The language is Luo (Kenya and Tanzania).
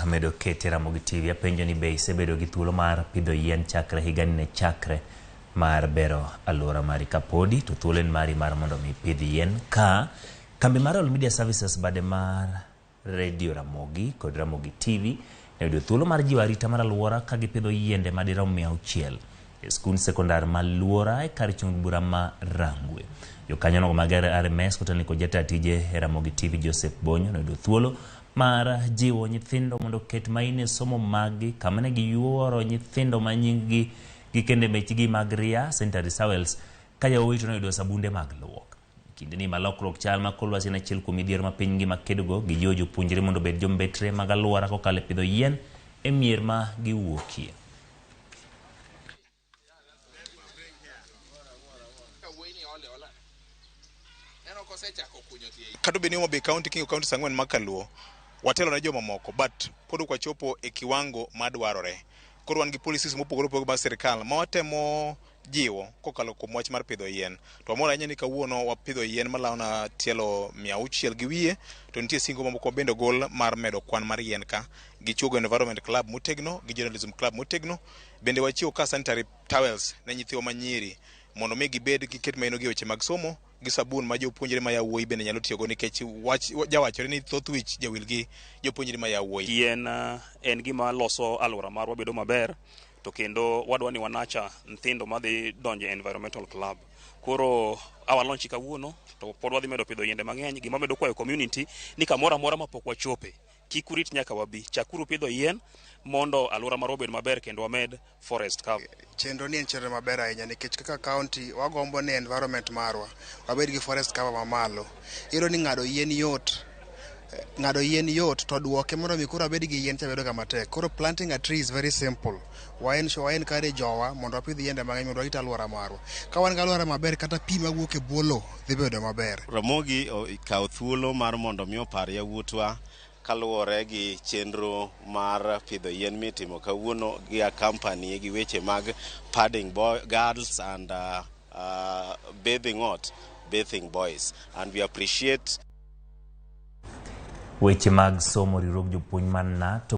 Amedo kete Ramogi TV. Apenjo ni be isebedo gi thuolo mar pidho yien chakre higani ne chakre mar bero alwora mari? Kapodi to thuolo en mari mar mondo mi ipidh yien. Ka kambi mar All Media Services, bade mar Radio Ramogi kod Ramogi TV ne oyudo thuolo mar jiwo arita mar alwora ka gipidho yiende madirom 600 e skund sekondar ma Luora e kar chung' bura ma Rangwe. Jokanyono mag RMS kotelni kod jataa tije e Ramogi TV Joseph Bonyo noyudo thuolo mar jiwo nyithindo mondo oket maino e somo maggi, kama ne giyuoro nyithindo ma nying-gi gi kende mechgi mag Ria Sanitary Towels ka yawuoyi to noyudo sabunde mag luok. Kindeni ma lokruok chal ma kor lwasi en achiel kuom midhiero ma piny ngima kedogo, gijiwo jopuonjre mondo obed jombetre mag alwora kokalo e pidho yien e mier ma giwuokie. Kata obed ni Homa Bay County king'iyo counties ang'wen mag Kaluo, watelo ne jomamoko, but pod ok wachopo e kiwango madwarore. Koro wan gi policies mopogore opogore mag sirkal ma watemo jiwo kokalo kuom wach mar pidho yien. To wamor ahinya ni kawuono wapidho yien malawo na tielo 600 gi wiye, to nitie singo mamoko bende ogol mar medo kwan mar yien ka. Gichuogo Environment Club motegno, gi Journalism Club motegno. Bende wachiwo ka sanitary towels ne nyithiwa manyiri mondo mi gibed giket maino gi e weche mag somo, gi sabun ma jopuonjre ma yawuoyi bende nyalo tiyogo, nikech wach jawachore ni thoth wich jawil gi jopuonjre ma yawuoyi. Yien en gima loso alwora marwa bedo maber, to kendo wadwa ni wanacha nyithindo madhi donjo e environmental club. Koro awa launch kawuono to pod wadhi medo pidho yiende mang'eny. Gima medo kwayo community ni kamoro amora mapok wachope, kik urit nyaka wabi, chakuru pidho yien mondo alwora marwa obed maber kendo wamed forest cover. Chenro ni en chenro maber ahinya nikech kaka county wagombo ni environment marwa wabed gi forest cover mamalo. Iyudo ni ng'ado yien yot, ng'ado yien yot, to duoke mondo mi koro abed gi yien cha bedo ga matek. Koro planting a tree is very simple. Wa ensure, wa encourage jowa mondo wapidh yiende mang'eny mondo warit alwora marwa. Ka wan gi alwora maber, kata pi mawuok e bwo lowo dhi bedo maber. Ramogi okawo thuolo mar mondo mi opar yawuotwa kaluwore gi chenro mar pidho yien mitimo kawuono gi accompany gi weche mag padding boy, girls and bathing what? Bathing boys, and we appreciate Weche mag somo, riwruog jopuonj mar NATO.